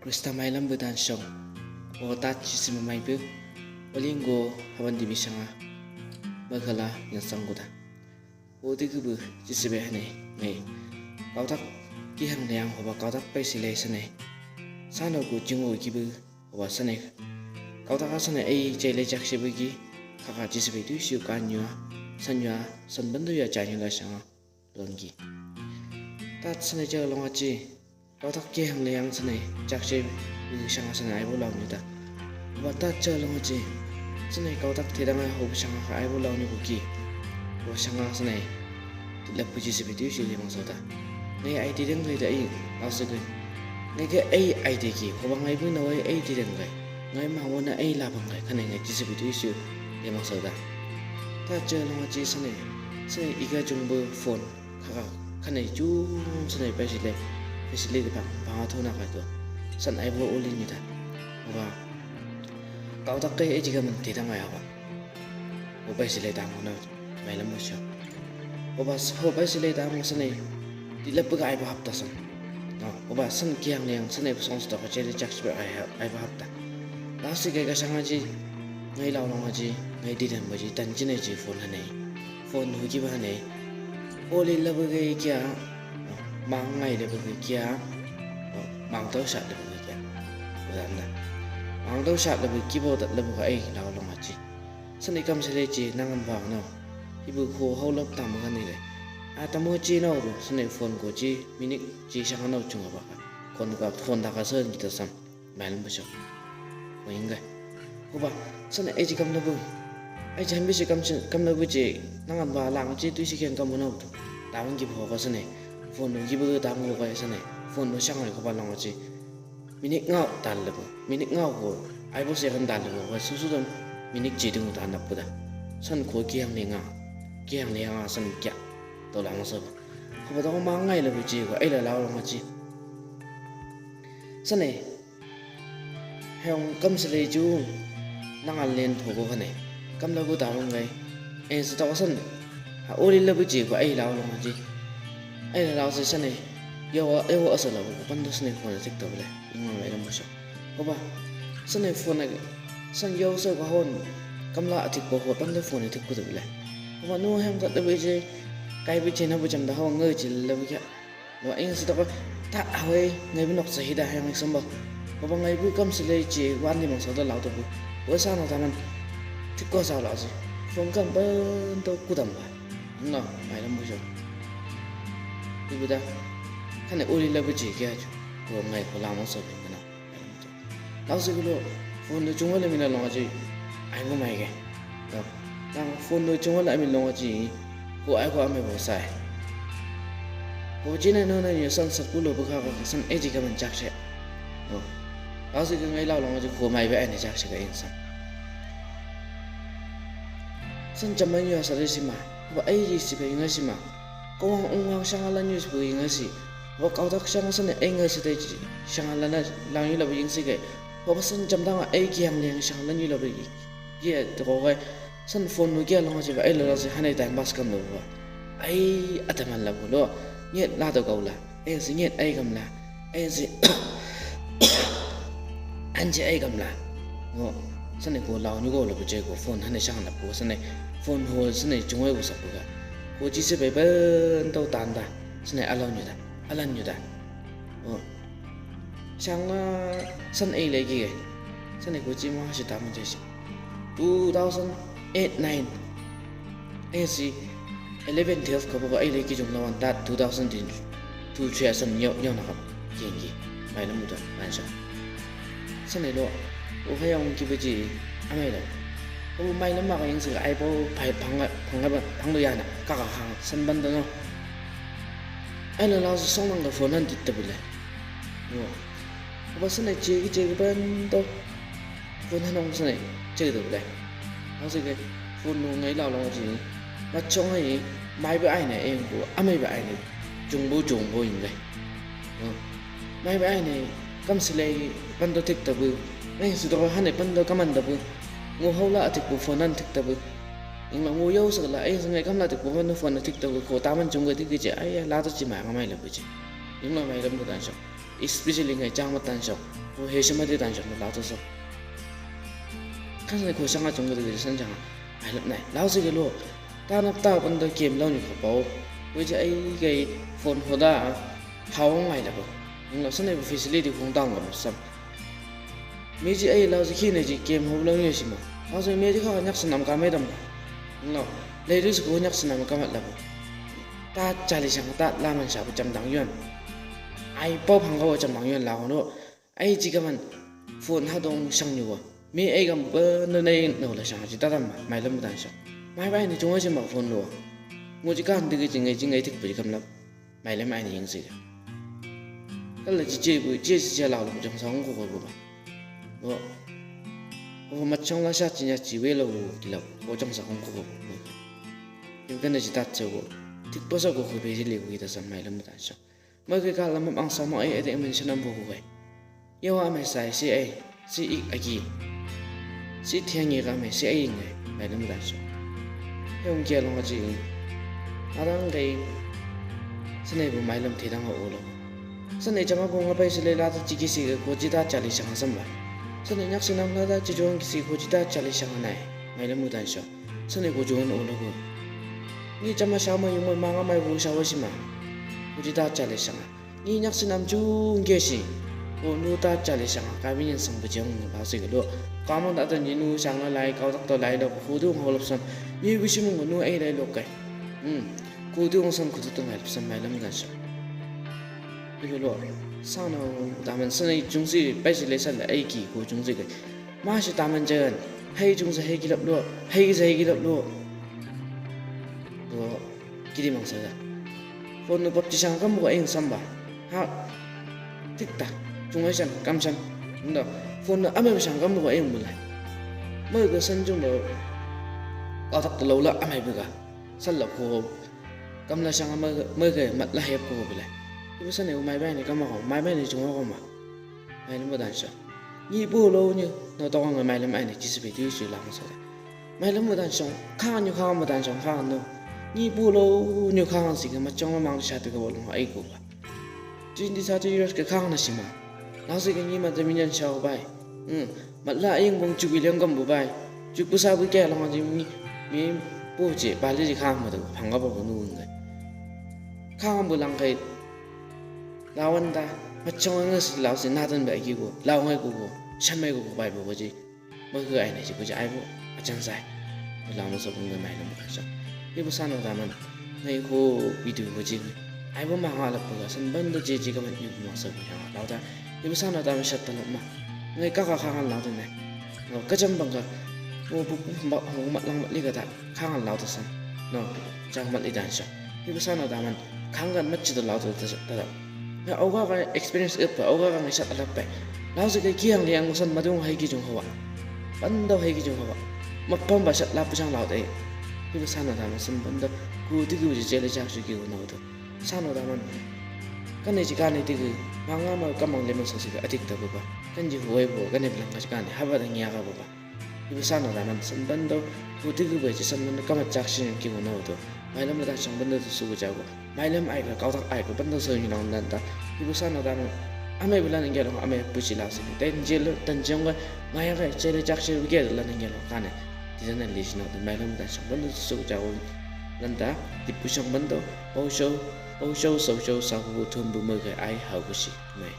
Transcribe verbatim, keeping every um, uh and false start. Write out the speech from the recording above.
Krista mailam budan song. O tat sisi mamai bu. Olingo haban di bisanga. Magala yang sangguda. O di gubu sisi behane. Ngai. Kautak kihang leang hoba kautak pai sile sane. Sano gu jingo gibu hoba sane. Kautak sane ei jai le jak sibu gi. Kaka sisi be tu siu kan yua. San yua. San bandu ya jai yua sanga. Luanggi. Tat sane jaga longaci. Kautak kihang leang sane. Jak se. Sanga sane aibo launi ta. Ba tat jaga longaci. Sane kautak tidanga ho sanga ka aibo launi kuki. Ho sanga sane. Tila puji se bitu si lemang sauta. Ngai ai tideng kai da i. Lau se kai. Ngai ke ai ai tiki. Hoba ngai bu na wai ai tideng kai. Ngai ma wana ai labang kai. Kane ngai sisi bitu si lemang sauta. Tat jaga longaci sane. Sane iga jumbo phone. Kaka, kane jum sane pai sile, pai sile di pang, pang atu na kai tu. San aibo oli ni ta. Hoba, kautak kai e jiga man tidanga ya ba. Hoba pai sile tamo na, mailam busio. Hoba, hoba pai sile tamo sane, di lepu ga aibo hapta san. No, hoba san kihang leang sane song sto ka jai le jak sibu ai, aibo hapta. Lau se kai ka sanga ji, ngai lau longaci, ngai didan baji, tan jine ji phone hane. Phone huki ba hane. Oli labu gai kia. Mang ngai labu gai kia. Mang tau sat labu gai kia. Udan da. Mang tau sat labu kibo tat labu gai lau longaci. Sane kam sele ci nangan ba no. Ibu ko hau lap tam gani le. A tamo ci nau ru. Sane phone ko ci. Minik ci sanga nau cunga ba ka. Kon ka phone da ka sen kita sam. Mailam busio. Ko ingai. Hoba, sane eji kam labu. Eji hambi si kam si, kam labu ji. Nangan ba lang ji tu si kiang kam na utu. Tawang gi hoba sane. Phone gi bu tawang hoba sane. Phone no sanga hoba long ji. Minik ngau tal labu. Minik ngau ho. Aibo se kan tal labu. Hoba susu dam. Minik ji dung tan labu da. San ko kihang ni nga. Kihang ni nga san kia. To lang sa ba. Hoba to ma ngai labu ji ko. Ai la lau long ji. Sane. Heong kam sele ju nangan len thogo kane. Kam labu tawang gai. E se tawa san. Ha oli labu ji ko ai lau long ji. Ai lau se sane. Yawa, yawa asa labu. Pando sane ko na tik tabule. Inga mai lam busio. Hoba. Sane phone agi. San yawa sa ko hon. Kam la atik ko ko pando phone tik ko tabule. Hoba no heong kat labu ji. Kai bi ji na bu jam da hon ngai ji labu kia. Lo ing si toko ta awei ngai bu nok sa hida hayang iksombo. Baba ngai bu kam sele ci wan limang sa da lau tobu. Bo sa no taman. Tiko sa lau si. Phone kam ban to kudam ba. No, mai lam bu jo. Ibu da. Kane uli labu ci kia ju. Ko ngai ko lamang sa bin na. Lau si kulo, phone no cunga le mina longa ci. Ai mo mai ke. Nang phone no cunga le amin longa ci. Ko ai ko ame bo sai. Ko cina no na ni san sa kulo bu ka ka san eji ka man jak se. Lau si ka ngai lau longa ci ko mai be ai ni jak se ka insan. San jaman yo sa le sima. Ko ai ji si ka inga sima. Ko wang ung wang sanga la news bu inga si. Wa kau tak sanga sane ai ngai sete ci sanga lana lang yu labu ing si kai. Wa ba san jam danga ai kiang liang sanga lana yu labu ing. Gia toko kai san phone nu gia long si ba ai lala si hane time pass kam labu ba. Ai ataman labu lo. Ngiat la to kau la. Ai si ngiat ai kam la. Ai si anji ai kam la. Ngo sane ko lau ni ko labu ce ko phone hane sanga labu sane phone ho sane cungai ko sapu ka. Ko ci se bai ban tau tanda sane alau ni da. Alan yuda. O. Sanga san ei lagi gai. San ei kuci ma si tamu jesi. Two thousand eight, nine. Ei si eleven, twelve ka boka ei lagi jong lawan dat two thousand two, three san yau, yau nakam. Gengi. Mai lamu da, mai sa. San ei lo. O kaya ung kibaji. Amai lo. O mai lama ka yang si ai bo pai pang, pang, pang lo yana. Kaka hang. San banda no. Ai la lau si song nang ka phone han dit ta bile. Yo. Ba sene cek cek ban to. Phone han ong sene cek ta bile. Lau si ke phone no ngai lau lau si. Ma cong ai mai ba ai ne eng ko amai ba ai ne. Jong bo jong bo ing gai. Yo. Mai ba ai ne kam sile ban to tik ta bu. Ngai si to han ne ban to kaman ta bu. Ngo hau la atik bu phone han tik ta bu. Ing la ngo yau sa la ai sa ngai kam la tik bu ban to phone tik ta bu ko taman jong gai tik ji ai la to ji mai ngamai la bu ji. Ing la mai lam bu dan so. Especially ngai chang ma tan song, ko he sema de tan song, lau to so. Kan ngai ko sanga chung de san sanga. Ai lap nai. Lau se ke lo. Ta nap ta pon do game lau ni ko pau. Ko ji ai gai phone hoda. Hau ngai la ko. Ngai sa nai facility kong tang ko sam. Mi ji ai lau ji kine ji game ho lau ni sima. Lau se mi ji ka nyak sanam ka me dam. Ngai. Ladies ko nyak sanam ka mat la ko. Ta chali sang ta laman sa ko cham dang yuan. Ai pau phang ka cham dang yuan lau no. Ai ji ka man phone ha dong sang ni wa. Mi ai gam ba no nai no la sang ji ta dam ma. Mai lam dan sa. Mai bai ni chung ai ji ma phone lo. Ngo ji kan de ji ngai ji ngai tik pu ji kam lam. Mai lam ai ni ing si. Kala ji je bu je si ja lau lo jong sa ong ko ko ba. Bo. Ko ma chong la sa ji nya ji we lo ki la. Bo jong sa ong ko ko ba. Yung kan ji ta che bo. Tik pa sa ko ko be ji le ko kita sa mai lam dan sa. Mai ke ka lam ang sa mo ai ai de men sa nam bo ko kai. Yo a mai sai si ai. Si i a ki. Si thiang i ka mai si ai ngai. Mai lam dan sa. He ong kia long a ji. Arang kai. Sa nai bo mai lam thi dang o lo. Sa nai chama bo nga pai si le la ta ji ki si ko ji ta chali sang sam ba. Sa nai nyak si nam la ta ji jong ki si ko ji ta chali sang nai. Mai lam dan sa. Sa nai ko jong o lo ko. Ni chama sa ma yung ma nga mai bo sa wa si ma. Ko ji ta chali sang. Ni nyak si nam jung ke si. Ko nu ta chali sang ka mi nyan sang ba jong ni ba si ko lo. Ka mon ta ta ni nu sang na lai ka tak to lai lo ko du ngau lop sam. Ni bi si mu nu ai lai lo kai. Hmm. Ko du ngau sam ko tu to ngai lop sam mai lam dan sa. Ni ko lo. Sa na da man sa nai jung si pai si le sa la ai ki ko jung si kai. Ma si ta man jan. Hai jung sa hai ki lap lo. Hai ki sa hai ki lap lo. Ko. Kiri mang sa da. Phone no pap ti sang kam ko eng sam ba. Ha. Tik ta. Chung ai san kam san. Ndo. Phone no ame sang kam ko eng mulai. Mai ga san jung lo. Ka tak to lo la ame ga. Sal la ko. Kam la sang mai ga mat la hep ko bilai. Ibu san e mai bai ni kam ko mai bai ni chung ko ma. Mai lam dan sa. Ni bu lo ni no to ngai mai lam ai ni kisi be ti su lam sa. Mai lam dan sa. Ka ni ka ma dan sa ka no. Ni bu lo ni ka si ke ma chong ma mang sa te ko lo ai ko ba. Twenty thirty years ke ka na si ma. Lau si ke ni ma te mi nyan sa bai. Hmm. Ma la ing bong chu bi leng kam bu bai. Chu ku sa bu ke long ji mi mi bu je ba le ji ka ma to phang ga bu nu ngai. Ka bu lang kai. Lawan da, ma chong ngai si lau si na dan ba ki ko, lau ngai ko ko, sa mai ko ko bai bo ko ji. Mo ko ai ne ji ko ji ai bo, a chan sai. Lau mo so ko ngai mai lam ka sa. Ibu sa no da man, ngai ko video ko ji. Ai bo ma ha la ko san ban do ji ji ka man ibu ma so ko ha lau da. Ibu sa no da man shat ta lam ma. Ngai ka ka ka lau da nai. Ka cham bang ka. Mo bu bu ma ma lang ma li ka da. Khangan lau ta san. No, chang mat li dan sa. Ibu sa no da man. Khangan mat chi da lau ta ta ta. Na oga ka experience ip pa, oga ka ngai sat alap pa. Lau sa kai kiang liang san madung hai ki jung hawa. Ban dau hai ki jung hawa. Ma pam ba sat lap chang lau ta. Ibu sa no da man san ban dau. Ku ti ku ji je le chak su ki ku no to. Sa no da man. Kan ne ji kan ne ti ku. Ma nga ma ka mang le man sa si ka atik ta bu ba. Kan ji huai bu, kan ne bilang ka ji kan ne. Haba da ngia ka bu ba. Ibu sa no da man san ban dau, ku ti ku bai ji san ban dau, ka ma chak sin ki mo na uto. Mai lam da chang ban dau tu su ku jago. Mai lam ai ka kau tak ai ka ban dau so ni nang dan ta. Ibu sa no da man. Ame bilang ngia long, ame pu si la si. Dan je lo, dan je ngai, mai ka je le chak sin ge la ngia long ka ne. Ti dan le si na, mai lam da chang ban dau tu su ku jago. Dan ta, ti pu sang ban dau. Pau shau, pau shau, sau shau, sa ku tum bu mai ka ai hau ku si. Mai.